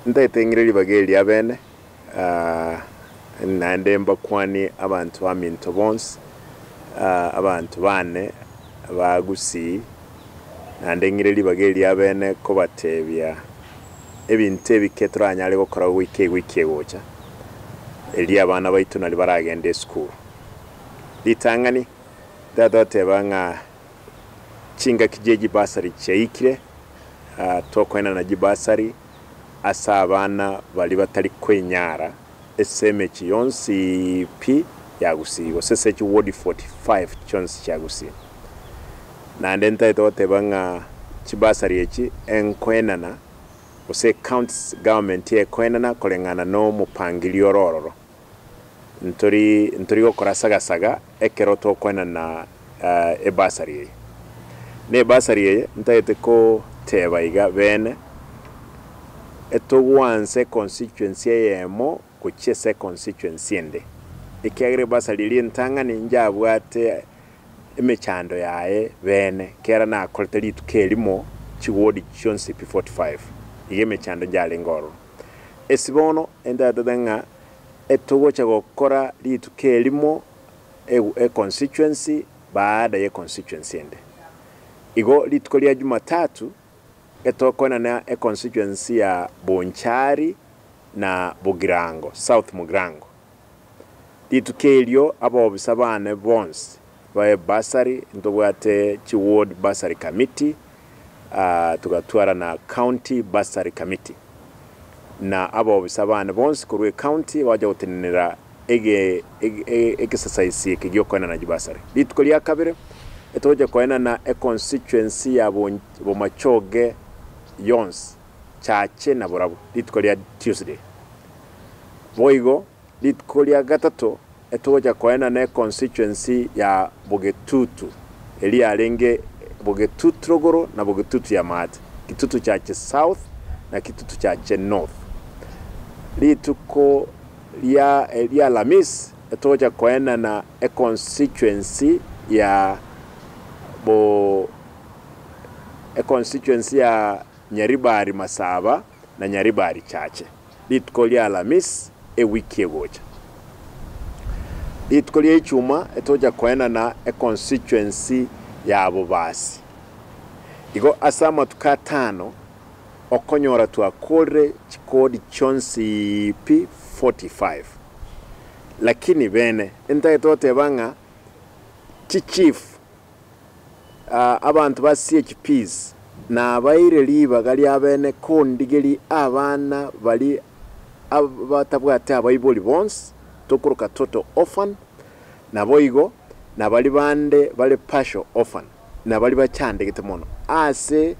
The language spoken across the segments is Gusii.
Ntaete ng'ire ribaga eri riabene, naende mbakwanie abanto baminto bonsi, abanto bane ba Gusii, naende ng'ire ribaga eri riabene kobatebia ebinto ebike toranyare gokora goika ewiki egocha, erio abana baito nario baragende esukuru. Ritang'ani, tata ng'a chingaki chie chibasari chiaikire, tokoenana chibasari ase abana baria batari koinyara ase emechie yonsi pi ya Gusii, gose ase chiward 45 chionsi chia Gusii. Naende ntagete goteba ng'a chibasari echi enkoenana gose ecounty government ekoenana koreng'ana na omopangirio ore ororo. Ntori ntori gokora sagasaga ekero tokoenana ebasari eye. Na ebasari eye ntagete koteba iga bene, etogwansa econstituency eyemo gochia ase econstituency ende, ekiagera ebasari eria entang'ani njabwate emechando yaye bene, kera nakorete rituko erimo chiward chionsi pi 45, iga emechando njarenge ororo. Ase bono entatete ng'a etogocha gokora rituko erimo econstituency baada ye constituency ende. Igo rituko ria Jumatatu etokoenana econstituency ya Bonchari na Bogirango, South Mugirango. Rituko erio abaofisa bane bonsi ba ebursary, ntobwate chiward bursary committee, togatwara na county bursary committee, na abaofisa bane bonsi korwa ecounty bagocha gotenenera ege exercise eke giokoenana chibasari. Rituko ria kabere etogocha koenana econstituency ya Bomachoge yonsi, Chache na Borabu, rituko ria Tuesday. Boigo rituko ria gatato etogocha koenana econstituency ya Bogetutu, eria yarenge Bogetutu rogoro na Bogetutu ya maate, Kitutu Chache South na Kitutu Chache North. Rituko ria Alamisi etogocha koenana econstituency ya bo econstituency ya Nyaribari Masaba na Nyaribari Chache, rituko ria Alamisi ewiki egocha. Rituko ria Ichuma etogocha koenana econstituency ya Bobasi. Igo ase amatuko atano okonyora twakorire chikodi chionsi pi 45. Lakini bene ntagete goteba ng'a chichief, abanto ba CHPs nabaire ribaga ria bene kondigeria abana baria batabwati abaibori bonsi, tokoroka total orphan, naboigo nabaria bande bare partial orphan, nabaria bachandegete mono ase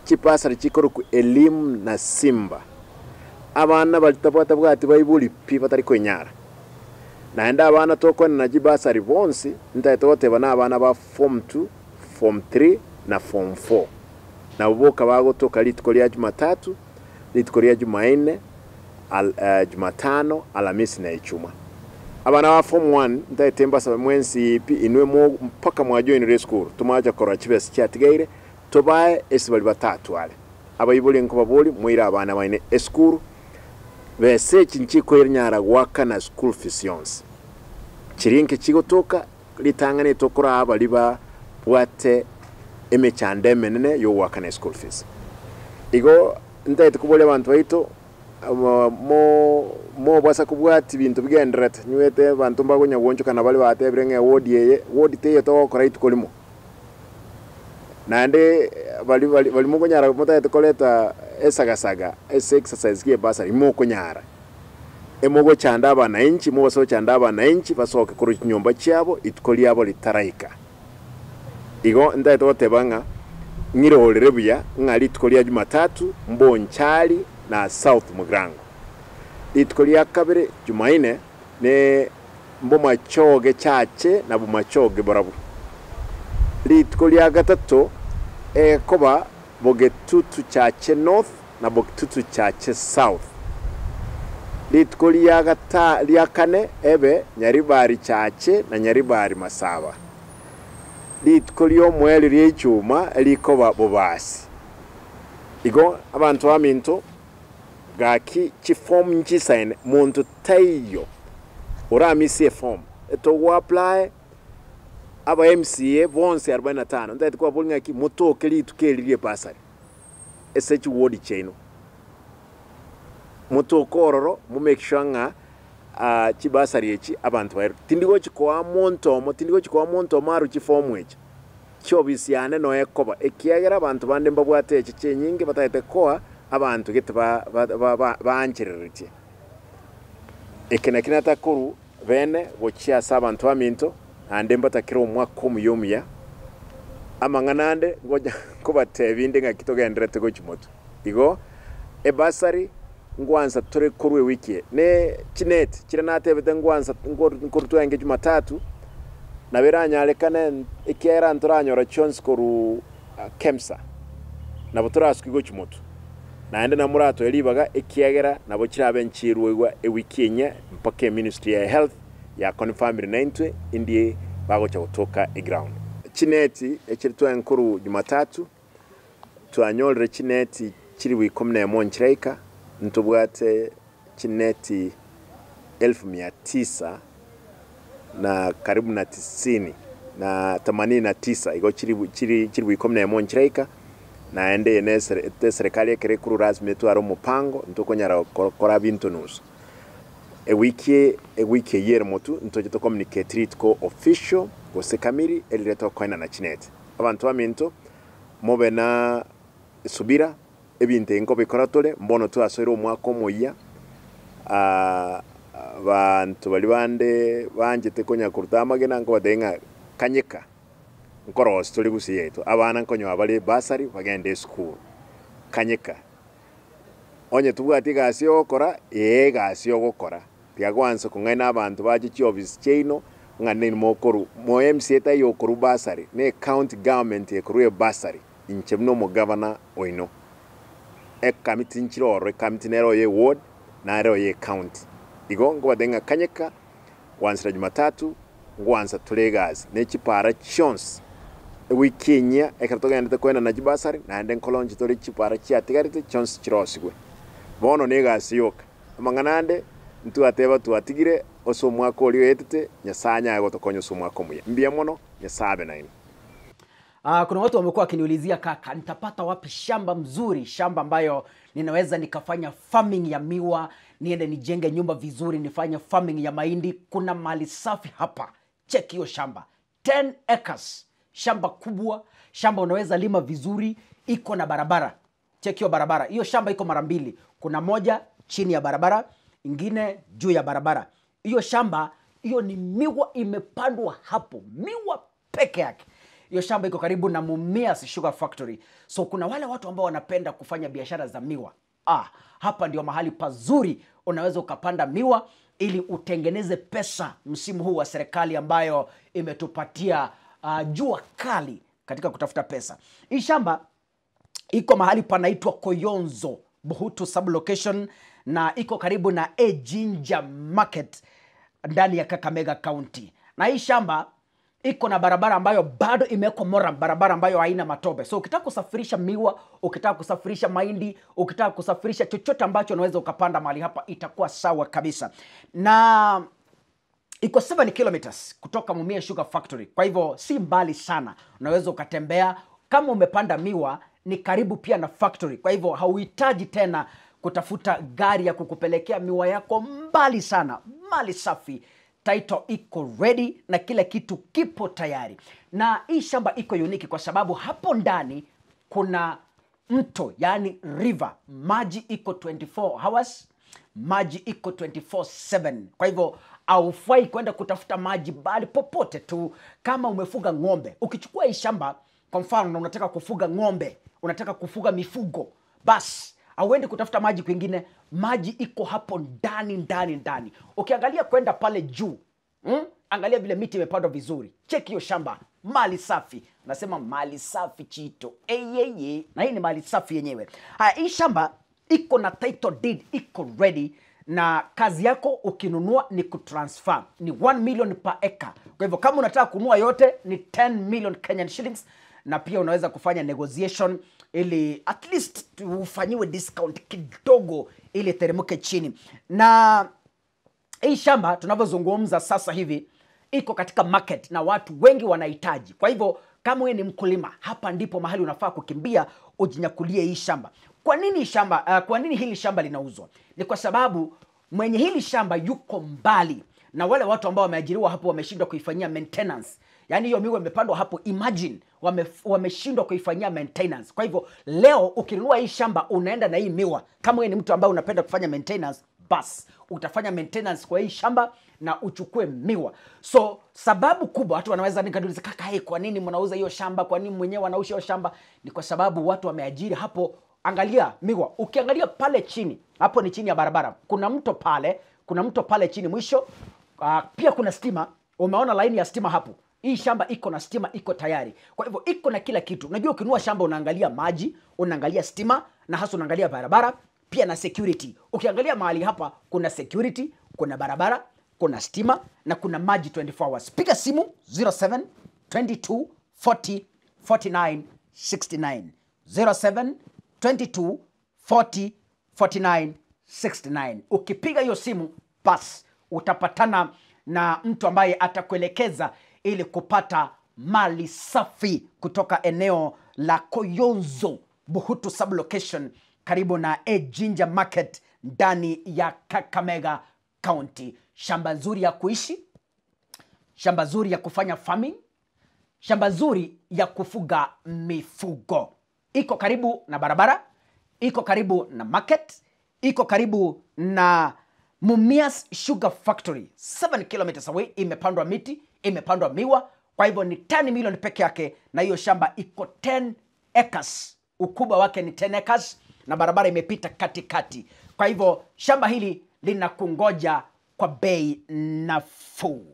chibasari chikorokwa Elimu na Simba. Abana baria batabwati baibori pi batari koinyara. Naende abana tokoenana chibasari bonsi, ntagete goteba na abana ba form 2, form 3 na form 4. Nabo boka bagotoka rituko ria Jumatatu, rituko ria Jumaine, Jumatano, Alamisi na Ichuma. Abana ba form 1 ntagete mbasabe mwensi pi inwe mpaka mwajoinire esukuru, tomacha korora chibesa chiatigaire, tobae ase baria batatware. Abaibori nkobaboria moire abana baino esukuru, besa echi nchikoinyara goakana school fees yonsi. Chiria inke chigotoka ritang'ani tokoraa baria babwate emechando emenene yogoakana eschool fees. Igo ntagete koboria abanto baito mobasa kobwatia binto bigendererete, nywete abanto mbakonya goonchokana bare batebire ng'a eward eye, ward teiyo togokora rituko rimo. Naende baria baria mokonyara motagete koreta esagasaga ase exercise gie bursary mokonyara, emogochanda abananchi, mobase gochanda abananchi basoke korwa chinyomba chiabo rituko riabo ritaraika. Igo ntagete goteba ng'a ng'irorere buya ng'a rituko ria Jumatatu Mbonchari na South Mugirango. Rituko ria kabere Jumaine ne Mbomachoge Chache na Bomachoge Borabu. Rituko ria gatato egekoba Bogetutu Chache North na Bogetutu Chache South. Rituko ria kane ebe Nyaribari Chache na Nyaribari Masaba. Rituko ri'omoerio ria Ichuma rikoba Bobasi. Igo abanto baminto. Gaki chiform nchisaine monto taiyo oramisie eform togo apply aba MCA bonsi arobaini na tano ntagete kobaboria ng'aki motoke rituko eri rie bursary ase chiward chiaino motoke ororo mo make sure ng'a chibursary echi abanto bairwe. Tindi gochi koa monto omo tindi gochi koa monto omo arwe chiform echi Chiofisi yane noyo ekoba, ekiagera abanto bande mbabwate echeche enyinge batagete koa abanto gete baanchereretie. Eke nakio natakorwa bene gochia ase abanto baminto, naende mbatakere omwaka omuya omuya. Amang'ana ande ngocha nkobatebia inde ng'aki togendererete gochia motwe. Igo ebasari ngwansa tore korwa ewiki eye, ne chineti chiria natebete ngwansa nkorwa twenge Jumatatu, nabo eranyarekane ekiagera ntoranyora chionsi korwa Kemsa, nabo torasuki gochia motwe. Naende nabo moratoe ribaga ekiagera nabo chirabe nchirwegwa ewiki enyia mpaka eministry ya health ya confirmire naintwe indie bagocha gotoka eground. Chineti echiri twenge korwa Jumatatu. Twanyorire chineti chilifu ikomi na emo nchiraika, ntobwate chineti elfu mia tisa na karibu na tisini na themanini na tisa, igo chilifu chiri chilifu ikomi na emo nchiraika, naende eye ne esere eserikari ekero ekorwa rasmi etware omopango, ntokonyara gokora binto nusu. Ewiki ewiki eyio ere motwe ntoche to communicate rituko official gose kamiri erire tokoenana chineti. Abanto baminto. Mobe na subira, ebinto ebi nkobikora tore, mbono twasoire omwaka omoyia, abanto baria bande banchete konya koruta amagena nkobatebia ng'a kanyeka, nkorosia tore gusii yaito, abana nkonyoa bare ebasari bagende esukuru, kanyeka. Onye tobwati egasi yogokora, ee egasi yogokora, tiga gwansa kong'aina abanto bache chiofisi chiaino ng'a nini mokorwa, mo MCA taiyo okorwa bursary, ne ecounty government ekorwa ebursary, inche buna omogavana oino. Ekamiti nchire ororo, ekamiti nere oye eward, nare oye ecounty. Igo nkobatebia ng'a kanyeka, gwansera jumatatu, ngwansa tore egasi, ne chipara chionsi, ewiki enyia ekero togenderete koenana chibasari, naende nkolaunch tore chipara chiatigarete chionsi chirosigwe. Bono na egasi yoka. Amang'ana ande, ntwateba twatigire ase omwaka oria oetete, Nyasae anyare gotokonya ase omwaka omuya. Mbuya mono, Nyasae abe nainwe. Ah, kuna watu wamekuwa wakiniulizia kaka, nitapata wapi shamba mzuri, shamba ambayo ninaweza nikafanya farming ya miwa, niende nijenge nyumba vizuri, nifanye farming ya mahindi. Kuna mali safi hapa, check hiyo shamba 10 acres, shamba kubwa, shamba unaweza lima vizuri, iko na barabara. Check hiyo barabara, hiyo shamba iko mara mbili, kuna moja chini ya barabara, ingine juu ya barabara. Hiyo shamba hiyo ni miwa imepandwa hapo, miwa peke yake. Hiyo shamba iko karibu na Mumias Sugar Factory. So kuna wale watu ambao wanapenda kufanya biashara za miwa. Ah, hapa ndio mahali pazuri unaweza ukapanda miwa ili utengeneze pesa msimu huu wa serikali ambayo imetupatia jua kali katika kutafuta pesa. Hii shamba iko mahali panaitwa Koyonzo Buhutu sublocation na iko karibu na Ejinja Market ndani ya Kakamega County. Na hii shamba iko na barabara ambayo bado imewekwa moram, barabara ambayo haina matope. So ukitaka kusafirisha miwa, ukitaka kusafirisha mahindi, ukitaka kusafirisha chochote ambacho unaweza ukapanda mahali hapa, itakuwa sawa kabisa. Na iko 7 kilometers kutoka Mumias Sugar Factory, kwa hivyo si mbali sana, unaweza ukatembea. Kama umepanda miwa ni karibu pia na factory, kwa hivyo hauhitaji tena kutafuta gari ya kukupelekea miwa yako mbali sana. Mali safi, title iko ready na kila kitu kipo tayari. Na hii shamba iko unique kwa sababu hapo ndani kuna mto, yani river, maji iko 24 hours, maji iko 24/7. Kwa hivyo haufai kwenda kutafuta maji bali popote tu. Kama umefuga ng'ombe, ukichukua hii shamba kwa mfano na unataka kufuga ng'ombe, unataka kufuga mifugo, basi hauendi kutafuta maji kwingine, maji iko hapo ndani ndani ndani. Ukiangalia kwenda pale juu, Angalia vile miti imepandwa vizuri, cheki hiyo shamba, mali safi. Nasema mali safi chito, eyeye, na hii ni mali safi yenyewe. Haya, hii shamba iko na title deed, iko ready, na kazi yako ukinunua ni kutransfer, ni 1 million per acre. Kwa hivyo kama unataka kununua yote ni 10 million Kenyan shillings, na pia unaweza kufanya negotiation ili at least ufanyiwe discount kidogo ili teremke chini. Na hii shamba tunavyozungumza sasa hivi iko katika market na watu wengi wanahitaji. Kwa hivyo kama wewe ni mkulima, hapa ndipo mahali unafaa kukimbia ujinyakulie hii shamba. Kwa nini shamba kwa nini hili shamba linauzwa? Ni kwa sababu mwenye hili shamba yuko mbali na wale watu ambao wameajiriwa hapo wameshindwa kuifanyia maintenance. Yaani hiyo miwa imepandwa hapo, imagine wameshindwa kuifanyia maintenance. Kwa hivyo leo ukinunua hii shamba unaenda na hii miwa, kama wewe ni mtu ambaye unapenda kufanya maintenance, bas utafanya maintenance kwa hii shamba na uchukue miwa. So sababu kubwa watu wanaweza nikauliza, kaka, hey, kwa nini mnauza hiyo shamba? Kwa nini mwenyewe wanauza hiyo shamba? Ni kwa sababu watu wameajiri hapo. Angalia miwa, ukiangalia pale chini, hapo ni chini ya barabara, kuna mto pale, kuna mto pale chini mwisho. Pia kuna stima, umeona laini ya stima hapo. Hii shamba iko na stima, iko tayari. Kwa hivyo iko na kila kitu. Unajua, ukinunua shamba unaangalia maji, unaangalia stima na hasa unaangalia barabara pia na security. Ukiangalia mahali hapa kuna security, kuna barabara, kuna stima na kuna maji 24 hours. Piga simu 07 22 40 49 69, 07 22 40 49 69. Ukipiga hiyo simu bas utapatana na mtu ambaye atakuelekeza ili kupata mali safi kutoka eneo la Koyonzo Buhutu sublocation karibu na Ejinja Market ndani ya Kakamega County. Shamba nzuri ya kuishi, shamba nzuri ya kufanya farming, shamba nzuri ya kufuga mifugo. Iko karibu na barabara, iko karibu na market, iko karibu na Mumias Sugar Factory 7 kilometers away. Imepandwa miti, imepandwa miwa, kwa hivyo ni 10 milioni peke yake, na hiyo shamba iko 10 acres, ukubwa wake ni 10 acres na barabara imepita katikati. Kwa hivyo shamba hili linakungoja kwa bei nafuu.